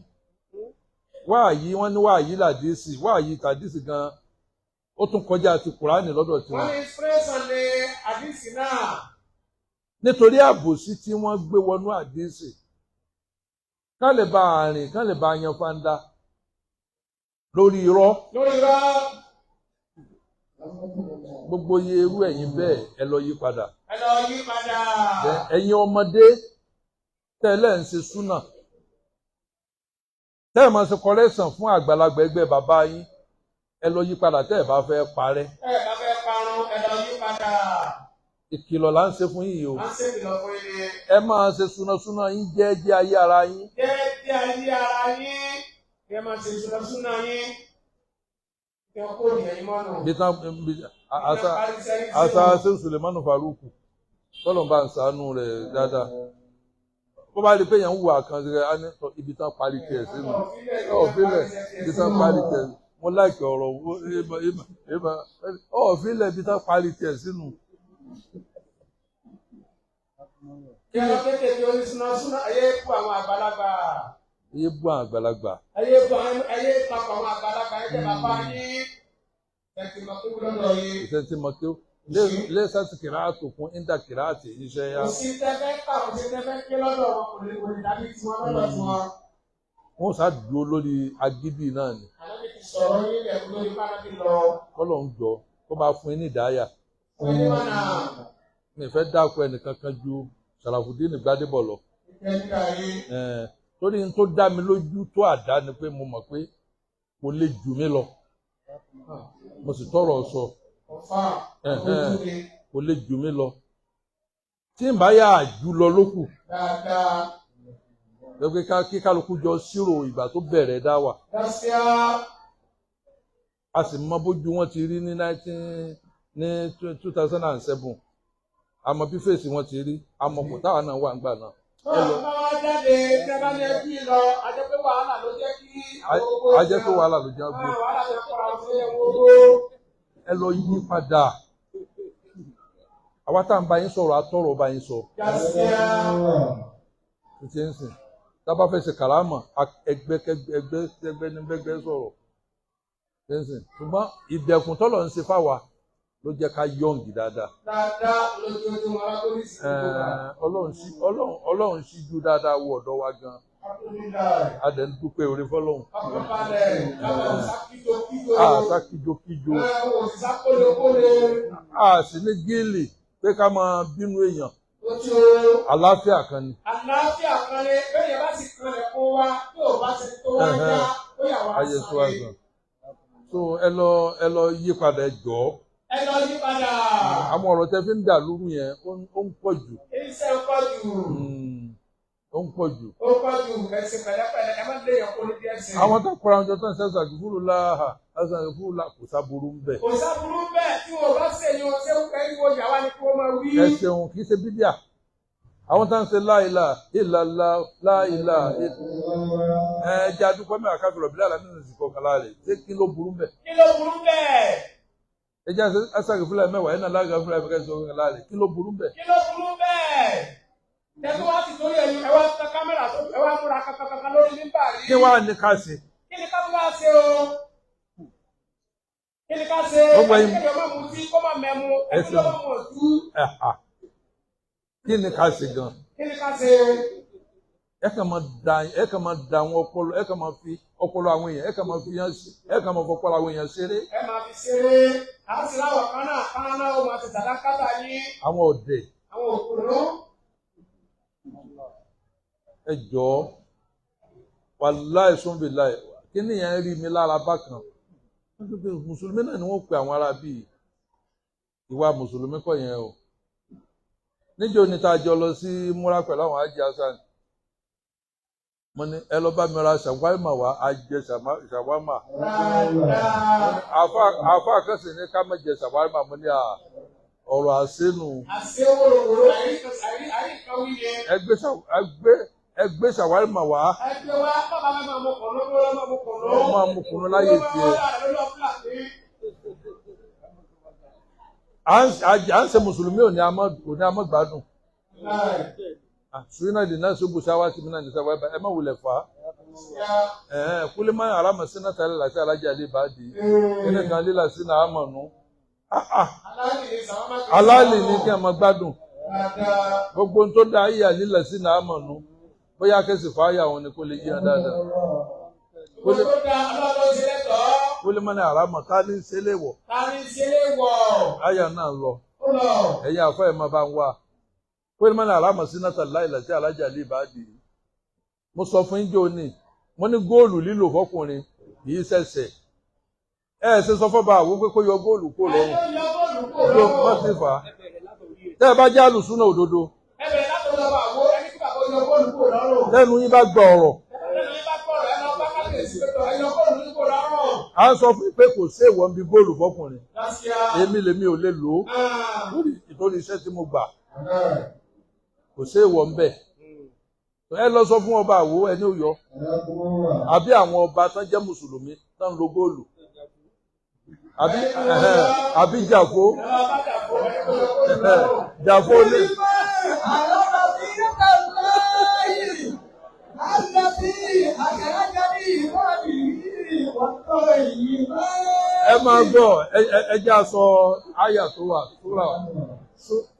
wáàyí. Wọ́n ní wáàyí làdìsí, wáàyí tàdìsí gan ó tún kọjá ti Kùránì lọ́dọ̀ tiwọn. Wọ́n ní inspiration ní àdìsí náà. Nítorí àbòsí tí wọ́n gbé wọnú àdìsí, ká lè bá àrìn, ká lè bá yan fanda lórí irọ́. Lórí irọ́. Gbogbo iye irú ẹ̀yin bẹ́ẹ̀, ẹ lọ yí padà. Ẹ lọ yí padà. Ẹ̀yin ọmọdé tẹ́lẹ̀ ń ṣe súnà, tẹ́ ẹ̀ máa ṣe correction fún àgbàlagbà ẹgbẹ́ bàbá yín, ẹ lọ yí padà tẹ́ ẹ̀ bá fẹ́ parẹ́. Ẹ bá fẹ́ parun, ẹ lọ yí padà. Ìkìlọ̀ là ń ṣe fún yín o. À ń ṣèkìlọ̀ fún yín ni. Ẹ máa ṣe súnasúná yín jẹ́ẹ́jẹ́ ayé ara yín. Jẹ́jẹ́ ayé ara yín. Kí ẹ máa ṣe súnasúná yín. Kí ẹ kó ìyẹn yín mọ́nà. Bí tán bí àṣà àṣà ṣe Sulemanu Faruku tọ́lọ̀ bá ń sànú rẹ̀ dáadáa, bó bá rí pé yẹn ń wù àkànṣe rẹ̀, á ní sọ ibi tán parí tiẹ̀ sínú ọ̀fílẹ̀, ibi tán parí tiẹ̀. Mo láìkẹ́ ọ̀rọ̀ ọ̀fílẹ̀, ibi tán parí tiẹ̀ sínú. Kí ẹ lọ kékeré onísúnásúná, ayé kú àwọn àgbàlagbà. Iye bú àwọn àgbàlagbà. Ayé kú àwọn, ayé papọ̀ àwọn àgbàlagbà ẹgbẹ́ bàbá yín. Ẹ ti mọ kí wúlọ́ lọ yín. Ìṣẹ́ tí mo kí ó lẹ́sàtì kìláàtò kún íńdà kìláàtì iṣẹ́ yá. Kò sí tẹ́fẹ́ kà, kò sí tẹ́fẹ́ ké lọ́dọ̀ wọn, kò lè dàbí tiwọn lọ́dọ̀ tiwọn. Wọ́n sá dúró lórí agídí náà ni. Ànábì ti sọ̀rọ̀ yín lẹ̀kú lórí pánábì lọ. Kọ́lọ̀ ń jọ kó bá fún yín ní ìdáyà. Fún yín mọ́nà. Mi fẹ́ dáko ẹnìkan kan ju Sàràfùdíìnì Gbádébọ̀ lọ. Ìfẹ́ nígbà yín. Torí n tó dá mi lójú tó àdá ni pé mo mọ̀ pé kò lè jù mí lọ. Mo sì tọrọ sọ. Ọ̀fà ojú mi. Kò lè jù mí lọ. Tí n bá yà jù lọ lókù. Dáadáa. Lọ́pẹ́ kí kálukú jọ ṣírò ìgbà tó bẹ̀rẹ̀ dá wà. Dáṣíá. A sì mọ bójú wọn ti rí ní 2007. Àmọ́ bí fèsì wọn ti rí, àmọ́ kò táwa náà wà ńgbà náà. Bọ́ọ̀ bá wá jáde, tẹ́ bá ní ẹbí lọ, a jẹ́ pé wàhálà ló jẹ́ kí àwọn gbogbo. A jẹ́ pé wàhálà ló jẹ́ gbé. Wàhálà ló kọ́ra wọn sílẹ̀ gbogbo. Ẹ lọ yí padà. Àwa tá à ń bá yín sọ̀rọ̀, atọ́rọ̀ bá yín sọ. Dáṣíá. Títí ń sìn. Tá a bá fẹ́ ṣe kàrámà, ẹgbẹ́ ẹgbẹ́ ẹgbẹ́ ní gbẹ́gbẹ́ sọ̀rọ̀. Títí ń sìn. Ṣùgbọ́n ìdẹ̀kùn tọ́lọ̀ ń ṣe fáwa ló jẹ́ ká yọ̀ǹgì dáadáa. Dáadáa lójoojúmọ́ alákòóso gbogbo wa. Ọlọ́run ṣíjú dáadáa wo ọ̀dọ́ wa gan. Alhamdulillah. A dẹ̀ ń dúpẹ́ oore fọ́lọ́run. Ọkàn balẹ̀, láwọn ọ̀sá kíjokíjo. A sá kíjokíjo. Òṣìṣà kólekóle. A sì ní gíìlì pé ká máa bínú èèyàn. Ó ti o. Àlàáfíà kan ni. Àlàáfíà kan ni, bẹ́ẹ̀ yẹn bá sì kanlẹ̀ kó wá, tí ò bá ṣe tó wá yá, ó yà wá Ayé tó wá sáré. sàn. So ẹ lọ yí padà, ẹ jọ̀ọ́. Ẹ lọ yí padà. Àwọn ọ̀rọ̀ tẹ fi ń dà lóru yẹn, ó ń pọ̀ jù. Iṣẹ́ ń pọ̀ jù. Ó ń pọ̀ jù. Ó pọ̀ jù, ẹ ṣe pẹ̀lẹ́pẹ̀lẹ́, ẹ má lé yàn kó ní díẹ̀ sí. Àwọn tó kóra wọn jọ tó ń ṣe àṣàkífúrú láhà, àṣàkífúrú là, kò sáburú ń bẹ̀. Kò sáburú bẹ́ẹ̀ tí wọn bá ṣe yan ṣé ẹni wo yàwá ni kí wọ́n máa wí. Ẹ ṣeun, kì í ṣe bídíà. Àwọn tó ń ṣe láìlà ìlàlá láìlà ẹ jẹ́ adúpẹ́ mẹ́wàá káfíńrọ̀ bílẹ̀ àlámì ní ìsìnkú ọ̀kan láàrẹ̀, ṣé kí ló burú bẹ̀? Kí ló burú bẹ́ẹ̀? Ẹ jẹ́ àṣàkífúrú mẹ́wàá ẹ̀ náà lágàfúrú mẹ́wàá ọ̀kan láàrẹ̀, kí ló burú bẹ̀? Kí ló burú bẹ́ẹ̀? Tẹ̀sí wá ti torí ẹ̀yin, ẹ wá tẹ kámẹ́rà tó, ẹ wá múra kankankan lórí mímbà rí. Kí wàá ní ká ṣe? Kí ni ká tún wá ṣe o? Kí ni ká ṣe? Gbogbo ẹ̀yin- Ẹni kéèyàn má mutí, kó má mẹ́mu, Ẹ ẹni ṣeun. tó má mọ̀ tú. Ẹ̀hà. Kí ni ká ṣe gan? Kí ni ká ṣe? Ẹ kàn máa da, ẹ kàn máa da àwọn ọpọlọ, ẹ kàn máa fi ọpọlọ àwọn èèyàn, ẹ kàn máa fi yàn sí, ẹ kàn máa fọpọlọ àwọn èèyàn ṣeré. Ẹ máa fi ṣeré. À ń sì láwọ̀ kan náà, kan náà ó máa ti sàdákátà yín. Àwọn ọ̀dẹ̀, Àwọn òkùnrin. ẹ jọ̀ọ́, wàláì sọ́nbìláì, kí ni yẹn rí mi lára bákan? Mùsùlùmí náà ni wọ́n pe àwọn ará bíi ìwà mùsùlùmí kọ́ yẹn o. Níjó ni tá a jọ lọ sí múra pẹ̀lú àwọn Hájì Hasan. Mo ní ẹ lọ bá mi ra ṣàwámà wá, a jẹ ṣàwámà. Dáadáa. Àfa àkànṣe ní ká má jẹ ṣàwámà, mo ní à ọ̀rọ̀ àṣẹ́nu. Àṣé wòròwòrò àyíká wí yẹn. Ẹ gbé ṣàwámà wá, Ẹgbẹ́ wa bàbá mi máa mú kùnú, ló máa mú kùnú. ó máa mú kùnú láyé tiẹ̀. À ń ṣe mùsùlùmí òní àmọ́ gbádùn. Sùnà dì náà ṣubú sáwá sí mìíràn sáwá ẹ má wulẹ̀ fà á. Kúlẹ̀ máa arámà sínú tàlẹ́ làṣẹ alájà lè bá di. Kíni kan lílà sínú àmọ̀nù. Aláàlì ní kí a máa gbádùn. Gbogbo ohun tó dá ìyà lílà sínú àmọ̀nù. Bóyá kẹ́sì fàáyà wọn ni kò lè yíyan dáadáa. Kúlẹ̀ máa arámà ká ní ṣẹlẹ̀ wọ̀. Àyà náà lọ. Ẹ̀yin àfọ́ ẹ̀ máa bá ń wá. Kúlẹ̀ máa arámà sínú tàlẹ́ làṣẹ alájà lè bá di. Mo sọ fún yín jẹ́ òní, mo ní góòlù lílò fọkùnrin kì í ṣẹ̀ṣẹ̀. Ẹ ṣe sọ fọba àwọn pé kó yọ góòlù kó lọ́rùn. Ló má sì fà á. Tẹ́ ẹ bá jẹ́ àlùsúnà òdodo, lẹ́nu yín bá gba ọ̀rọ̀. À ń sọ fún yín pé kò sí èèwọ̀ níbi góòlù fọkùnrin. Èmi lèmi ò lè lò ó lórí iṣẹ́ tí mo gbà. Kò sí èèwọ̀ ńbẹ̀. Ẹ lọ sọ fún ọba àwo ẹni ò yọ. Àbí àwọn ọba tán jẹ́ mùsùlùmí tán ń lo góòlù. Àbí jàfó. Jàfó lè. Ẹ máa gbọ́, ẹ jẹ́ aṣọ àyà tó wà,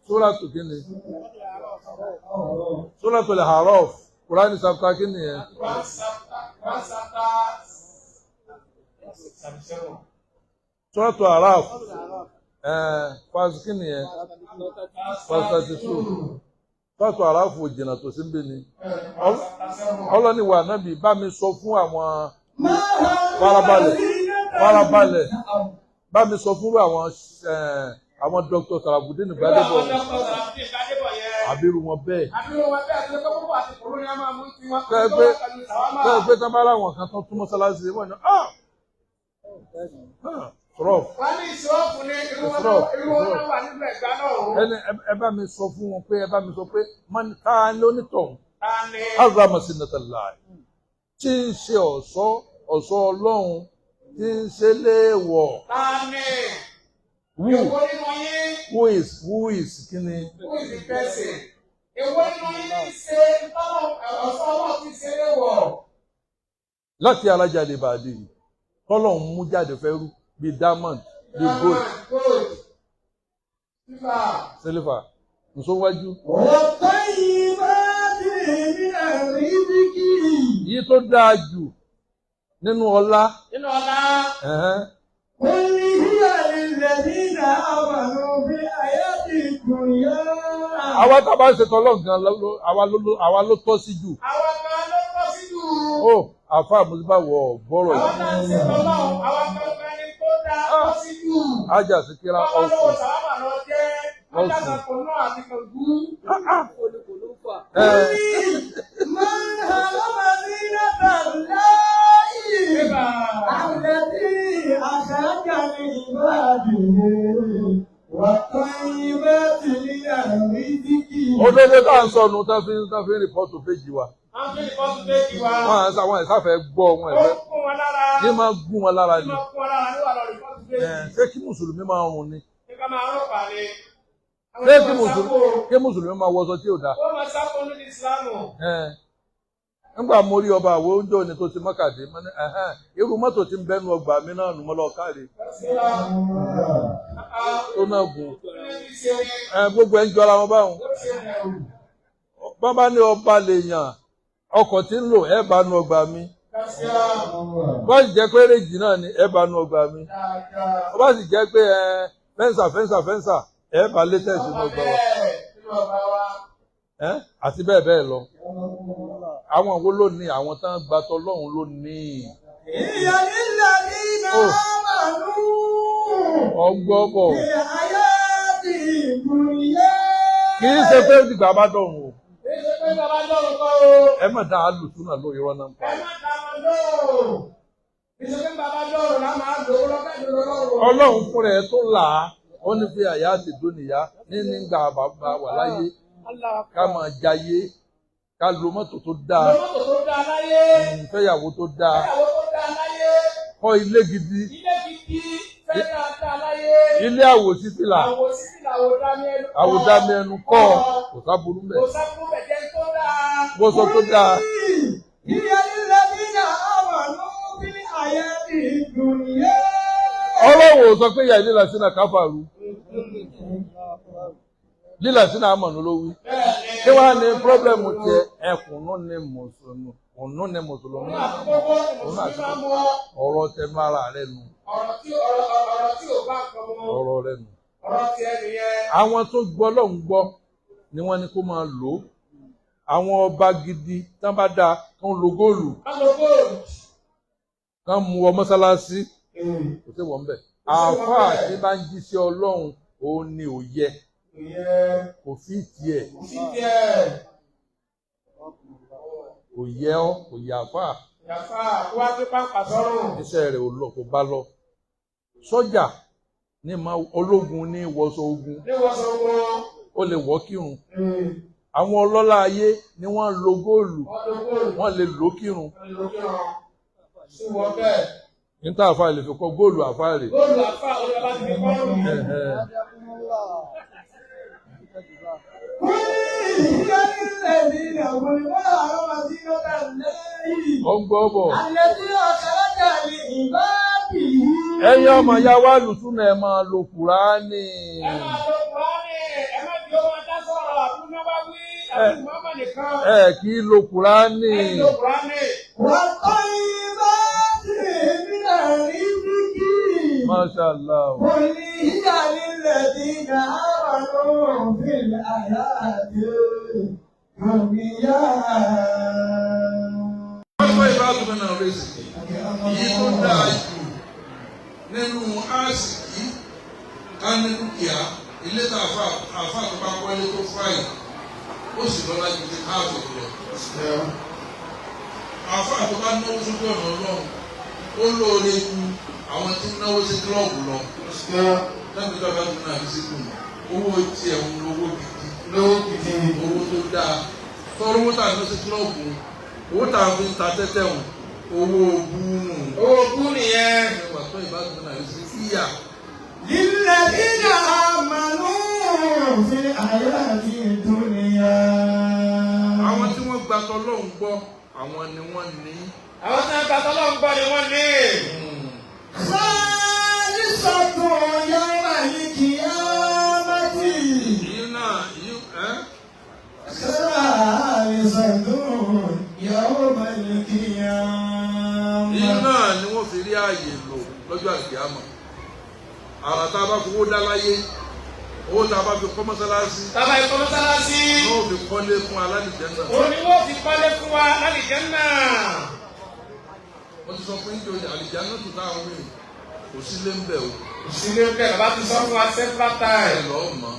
súrà tó kí ni? Súrà tó lè Araf, Kùránì chapter kí ni yẹn? Súrà tó Araf, fásitì kí ni yẹn? Verse 32. Súrà tó Araf ò jìnnà tó sí ń bí ni. Ọlọ́ni wà nábì bá mi sọ fún àwọn farabalẹ̀ farabalẹ̀ bá mi sọ fún àwọn Dr. Sarafudeen Gbadebo àbírú wọn bẹ́ẹ̀. Tẹ́ ẹ pé tán bá láwọn kan tán tún mọ́sálásí wọ́n ní ah prof. Wọ́n ní ìṣòro ní irú wọn náà wà nílùú Ẹ̀gbá náà. Ẹni ẹ bá mi sọ fún wọn pé ẹ bá mi sọ pé ta ló ní tọ̀hún. Azama sinatala tí ń ṣe ọ̀ṣọ́ ọ̀ṣọ́ Ọlọ́run tí ń ṣe léèwọ̀. Tani. Who Èwo nínú yín? Who is kí ni? Who is the person? Èwo nínú yín ní ṣe tọ́lọ̀ ọ̀ṣọ́ Ọlọ́run ti ṣe léèwọ̀? Láti alájà lè bàdé yìí, tọ́lọ̀ ń mú jáde fẹ́ rú bíi diamond, bíi gold. Gold. Silver. Silver. Nsọ́wájú. Yìí tó dáa jù nínú ọlá. Nínú ọlá. Àwa tá a bá ń ṣètò Ọlọ́run gan àwa ló tọ́ sí jù. Àwa gan ló tọ́ sí jù. Ó àfa àmúṣbà wọ̀ bọ́rọ̀ Àwa yìí. tá a ń ṣètò Ọlọ́run, àwa gangan ni tó dáa tọ́ sí jù. Ájà sí kíra Bàbá lówó ọ̀sùn. sàlámà lọ jẹ́. Ájà kò náà àti kàngú. Òdodo tá à ń sọnù tá fi ń rìpọ́tù péjì wa. Wọ́n fi rìpọ́tù péjì wa. Wọ́n à ń sá àwọn ìsáfẹ́ gbọ́ wọn Ó ẹ̀fẹ́. kún wọn lára. Ní máa gún wọn lára Ní ni. máa kún wọn lára ní wà lọ rìpọ́tù péjì. Ṣé kí Mùsùlùmí máa rùn ni? Ṣé ká máa rún pàdé? Ṣé kí Mùsùlùmí máa wọṣọ tí ò dáa? Ó máa sáfò nínú Ìsìlámù. Nígbà mo rí ọba àwọn oúnjẹ òní tó ti mọ́kàdé, mo ní ẹ̀hẹ́n, irú mọ́tò tí ń bẹ́nu ọgbà mi náà nù mọ́ lọ káre. Tó náà gùn. Gbogbo ẹ̀ ń jọra wọn báwọn. Bọ́n bá ní ọba lèèyàn, ọkọ̀ tí ń lò ẹ̀ bá nu ọgbà mi. Bá sì jẹ́ pé réjì náà ni ẹ̀ bá nu ọgbà mi. Bá sì jẹ́ pé fẹ́ǹsà fẹ́ǹsà fẹ́ǹsà ẹ̀ bá létẹ̀sì nu ọgbà wa. Àti bẹ́ẹ̀ bẹ́ẹ̀ lọ. Àwọn wo ló ní àwọn tán gba tọlọ́hun ló ní. Ìyá nílẹ̀ nínú àmàlú. Ọgbọ́bọ̀. Ìyá ti ìgbìyà. Kì í ṣe pé dìgbà bá dọ̀run o. Kì í ṣe pé dìgbà bá dọ̀run kọ́ o. Ẹ má dá alùsùn náà lórí irọ́ náà ń pa. Ẹ má dá wọn lóò. Kì í ṣe pé dìgbà bá dọ̀run lá máa lò ó lọ́fẹ̀ẹ́ lò lọ́rùn. Ọlọ́run fúnra ẹ̀ tó là á. Ó ní fi àyà àti dúnìyá ní nígbà bàbá wà láyé. Ká máa jayé. Ká lo mọ́tò tó dáa. Lo mọ́tò tó dáa láyé. Fẹ́yàwó tó dáa. Fẹ́yàwó tó dáa láyé. Kọ́ ilé gidi. Ilé gidi fẹ́ dáadáa láyé. Ilé àwòsí fìlà. Àwòsí fìlà àwòdámi ẹnu kọ́. Àwòdámi ẹnu kọ́. Kò sáburú mbẹ̀. Kò sáburú mbẹ̀ jẹ́ tó dáa. Bó sọ tó dáa. Ìyá lílẹ̀ nínú àmàlú bí àyà ti dùnìyà. Ọlọ́run ò sọ pé ìyá lílà sínú káfàrú. Lílà sínú àmọ̀nù ló wí. Kí wàá ní pírọ́blẹ̀mù tiẹ̀? Ẹkùnú ni mùsùlùmí. Ònú ni mùsùlùmí. Òun àti kókó ọ̀rọ̀ tẹnu ara rẹ nù. Ọ̀rọ̀ tí ò bá kan mọ́. Ọ̀rọ̀ rẹ nù. Ọ̀rọ̀ tiẹ̀ nìyẹn. Àwọn tó gbọ́ lọ́hùn gbọ́ ni wọ́n ní kó máa lò ó. Àwọn ọba gidi tán bá dáa kán lo góòlù. Kán lo góòlù. Kán mú ọ mọ́sálásí. Kò sí wọ́n bẹ̀. Àáfàá tí bá ń jíṣẹ́ Ọlọ́run òun ni ò yẹ. Kò fi tiẹ̀. Kò fi tiẹ̀. Kò yẹ ọ́, kò yẹ àáfàá. Yàfà kó wá gbé pàǹpà sọ́rùn. Iṣẹ́ rẹ̀ ò lọ, kò bá lọ. Sọ́jà ní ma ológun ní wọṣọ ogun. Ní wọṣọ ogun. Ó lè wọ́ kírun. Àwọn ọlọ́lá ayé ni wọ́n lo góòlù. Wọ́n lè lò kírun. Wọ́n lè lò kírun. Sí wọ bẹ́ẹ̀. Níta àfa lè fi kọ́ góòlù àfa rè. Góòlù àfa olùbá ti fi kọ́ rùn. Ọgbọ́bọ̀. Ẹ̀yin ọmọ ya wá lùtúnà ẹ máa lo Kùránì. Ẹ máa lo Kùránì, ẹ má di ọmọ dá sọ̀rọ̀ àbúná wá wí, àbí Mùhámmà nìkan. Ẹ kì í lo Kùránì. Ẹ lo Kùránì. Wàtọ́ ìbá ti mí náà rí síkì. Masha Allah. Kò ní ìyá lílẹ̀ tí náà wà lóhùn àyà àti òmìyá. Wọ́n ìbá tó náà rẹ̀ sí. Èyí tó dáa jù nínú áàsìkí ká ní dúkìá ilé tá àfa tó bá kọ́lé tó fáì ó sì lọ́lá ju ti káàtó lọ. Àfa tó bá náwó sójú ọ̀nà Ọlọ́run ó lóore ju àwọn tí ń náwó sí kílọ̀bù lọ. Lẹ́yìn tó bá tún náà fi síkù nù. Owó tiẹ̀ ń lówó gidi. Lówó gidi. Owó tó dáa. Tọ́rọ owó tà ń lọ sí kílọ̀bù owó tà ń fi ta tẹ́tẹ́ hùn owó búnú. Owó bú nìyẹn. Ẹwà tó ìbátan náà sí ìyà. Lílẹ̀dínà àmàlú fi àyàtì dúnìyà. Àwọn tí wọ́n gba tọlọ́hun gbọ́, àwọn ni wọ́n ní. Àwọn tí wọ́n gba tọlọ́hun gbọ́ ni wọ́n ní. Sọ́ọ́lì yawma al-qiyamati. Èyí náà, èyí ẹ́. Sọ́ọ́lì yawma al-qiyamati. Èyí náà ni wọ́n fi rí ààyè lò lọ́jọ́ àlùkìyámà. Àrà tá a bá fowó dá láyé, owó tá a bá fi kọ́ mọ́sálásí. Tá a bá fi kọ́ mọ́sálásí. Wọ́n fi kọ́lé fún alálìjẹ́nà. Òun ni wọ́n fi kọ́lé fún wa lálìjẹ́nà. Mo ti sọ fún yín pé àlìjẹ́nà tó táwọn wí kò sí lé ń bẹ̀ o. Kò sí lé ń bẹ̀, bàbá ti sọ fún wa several times. Ẹ lọ́ọ́ mọ̀,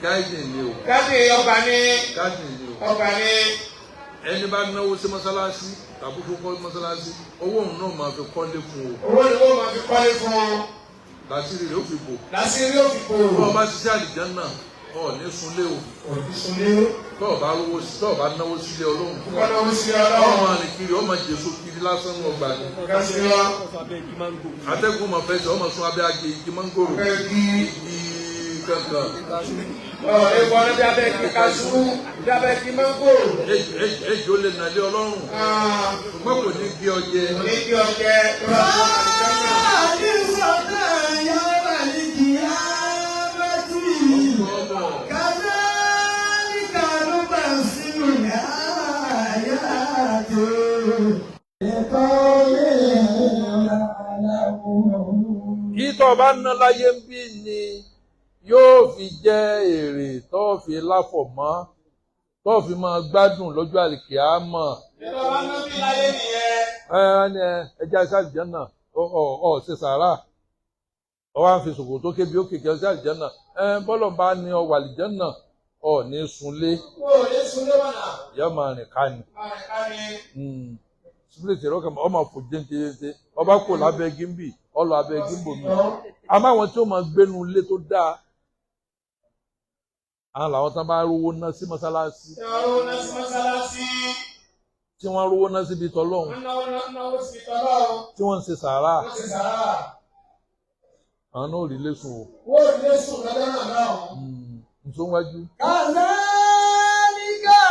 gáìdìn ni o. Gáìdìn ọgbà ni. Gáìdìn ni o. Ọgbà ni. Ẹni bá náwó sí mọ́sálásí tàbí kó kọ́ mọ́sálásí, owó òun náà máa fi kọ́lé fún o. Owó ni wọ́n máa fi kọ́lé fún o. Làṣírí rẹ̀ ó fi bò. Làṣírí ó fi bò. Bọ́ ọ bá ṣiṣẹ́ àlìjánà, ọ̀ ní sunlé o. Ò ní sunlé. Tọ́ ọ bá rówó sí, tọ́ ọ bá náwó sílé Ọlọ́run. Kọ́ náwó sílé Ọlọ́run. Ọmọ rìn kiri, ọmọ jèso kiri lásán ní ọgbà ni. Atẹ́gùn máa fẹsẹ̀, ọmọ sun abẹ́ agi igi mángòrò. Igi kankan. Ọ̀rẹ́ wọlé bí abẹ́ kí kaṣú, bí abẹ́ kí mángò. Ejò lè nàlé ọlọ́run. Ṣùgbọ́n kò ní gé ọ jẹ. Kò ní gé ọ jẹ tó bá tó àlùjánnà. Yìí tó bá ná láyé ń bí ni yóò fi jẹ́ èrè tó fi láfọ̀ mọ́ tó fi máa gbádùn lọ́jọ́ àlìkìámọ̀. Ìjọba bá ná bí láyé nìyẹn. Ẹ ẹ ẹja iṣẹ́ àlìjánà ọ ọ ṣe sàárà ọ wá ń fi ṣòkòtò kébi ó kékeré iṣẹ́ àlìjánà ẹ bọ́lọ̀ bá ní ọ wà àlìjánà ọ ní sunlé. Kó o lè sunlé wọ̀nà. Ìyá máa rìn ká ni. Máa rìn ká ni. Spirit ẹ̀rọ kan ọmọ fò jẹ́ntẹ́jẹ́ntẹ́ ọba kò lábẹ́ gímbì ọlọ abẹ́ gímbò mi. Àmọ́ àwọn tí ó máa gbénu ilé tó dáa àwọn làwọn tán bá rówó ná sí mọ́sálásí. Tí wọ́n rówó ná sí mọ́sálásí. Tí wọ́n rówó ná síbi tọ́lọ́hún. Wọ́n náwó síbi tọ́lọ́hún. Tí wọ́n ń ṣe sàárà. Wọ́n ṣe sàárà. Àwọn náà ò rí lẹ́sùn o. Wọ́n ò rí lẹ́sùn lọ́jọ́ náà náà. Nsọ wájú. Kàzálíkà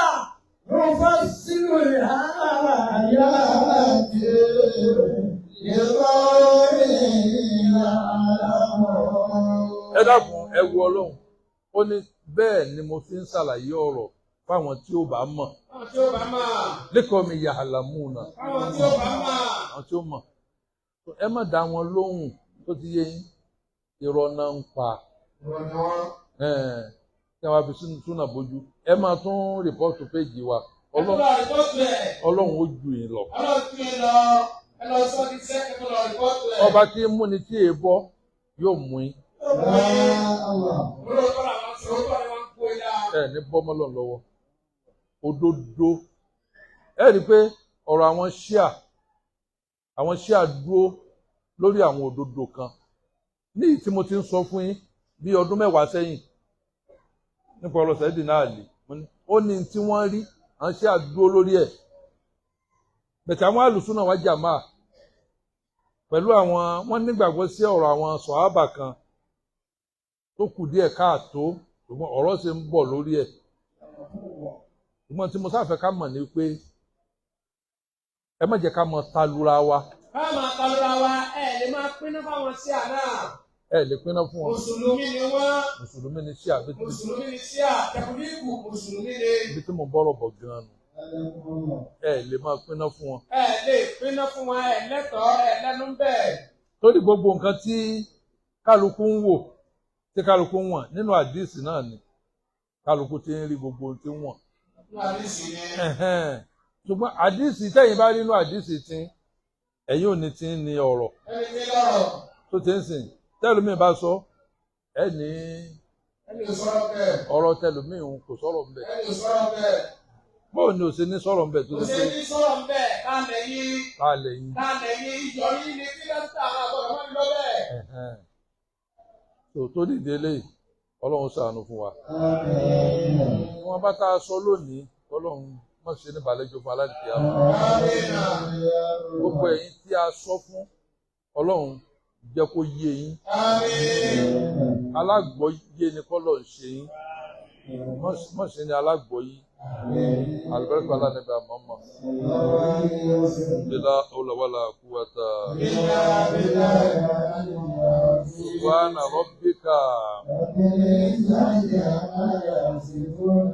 nufassilu al-ayati liqawmin ya'lamun. Ẹ dákun, ẹ wo Ọlọ́run. Ó ní bẹ́ẹ̀ ni mo fi ń ṣàlàyé ọ̀rọ̀ fáwọn tí ó bá mọ̀. Fáwọn tí ó bá mọ̀. Lẹ́kọ̀ọ́ mi ya'lamuna. Fáwọn tí ó bá mọ̀. Àwọn tí ó mọ̀. Ẹ má dá wọn lóhùn tó ti yé yín. Irọ́ náà ń pa. Irọ́ ni wọ́n. Tí wọ́n fi súnà bójú. Ẹ máa tún rìpọ́ọ̀tù péjì wa. Ẹ tún lọ rìpọ́ọ̀tù ẹ̀. Ọlọ́run ó ju yín lọ. Ọlọ́run ju yín lọ. Ẹ lọ sọ ní sẹ́ ẹ tún lọ rìpọ́ọ̀tù ẹ̀. Ọba tí ń múni tí èé bọ́ yóò mú yín. Ẹ ní bọ́mọ́lọ̀ lọ́wọ́. Òdodo. Ẹ rí i pé ọ̀rọ̀ àwọn ṣíà dúró lórí àwọn òdodo kan. Ní ìyí tí mo ti ń sọ fún yín bí ọdún mẹ́wàá sẹ́yìn nípa ọ̀rọ̀ Sayyidina Ali. Ó ní tí wọ́n rí àwọn ṣíà dúró lórí ẹ̀. Bẹ̀tẹ̀ àwọn àlùsùnà wá jàmáà pẹ̀lú àwọn wọ́n nígbàgbọ́ sí ọ̀rọ̀ àwọn sọ̀hábà kan tó kù díẹ̀ káàtó, ṣùgbọ́n ọ̀rọ̀ ṣe ń bọ̀ lórí ẹ̀. Ṣùgbọ́n tí mo sáfẹ́ ká mọ̀ ni pé ẹ má jẹ́ ká mọ talura wa. Ká máa talura wa, ẹ lè máa pinnu fáwọn ṣíà náà. Ẹ lè pinnu fún wọn. Mùsùlùmí ni wọ́n. Mùsùlùmí ni ṣíà. Mùsùlùmí ni ṣíà, tẹkùlíìkù mùsùlùmí ni. Ibi tí mo bọ́rọ̀ bọ̀ gan-an nù. Ẹ lè máa pinnu fún wọn. Ẹ lè pinnu fún wọn, ẹ lẹ́tọ̀ọ́, ẹ lẹ́nu bẹ́ẹ̀. Torí gbogbo nǹkan tí kálukú ń wò, tí kálukú ń wọ̀n nínú àdìsí náà ni kálukú ti ń rí gbogbo ohun tí ń wọ̀n. Nínú àdìsí ni. Ṣùgbọ́n àdìsí tẹ̀yin bá rí nínú àdìsí tí ẹ̀yin ò ní ti ń ní ọ̀rọ̀. Ẹni tí lọ́rọ̀. Tó ti ń sìn tẹ́lómi bá sọ ẹ ní. Ẹni ò sọ̀rọ̀ bẹ́ẹ̀. Ọ̀rọ̀ tẹ́lómi òun kò sọ̀rọ̀ ńbẹ̀. Ẹni ò sọ̀rọ̀ bẹ́ẹ̀. Bóò ni ò ṣe ní sọ̀rọ̀ ńbẹ̀ tó ti pé. Kò ṣe ní sọ̀rọ̀ ńbẹ̀ kálẹ̀ yín. Kálẹ̀ yín. Kálẹ̀ yín ìjọ yín ni kí lẹ́ńtà àwọn àgbọ̀dọ̀ mọ́ ní lọ́bẹ̀. Tó dìde eléyìí, Ọlọ́run ṣàánú fún wa. Wọ́n bá tá a sọ lónìí, Ọlọ́run má ṣe ní ìbàlẹ́jọ́ fún aládìí àwọn. Gbogbo ẹ̀yin tí a sọ fún, Ọlọ́run jẹ́ kó yé yín. Alágbọ̀yé ni kọ́lọ̀ ń ṣe yín. Má ṣe ní alágbọ̀yé. Àlùbáríkà alánàbí àmọ́mọ́. Bila hawla wala quwwata. Subhana rabbika.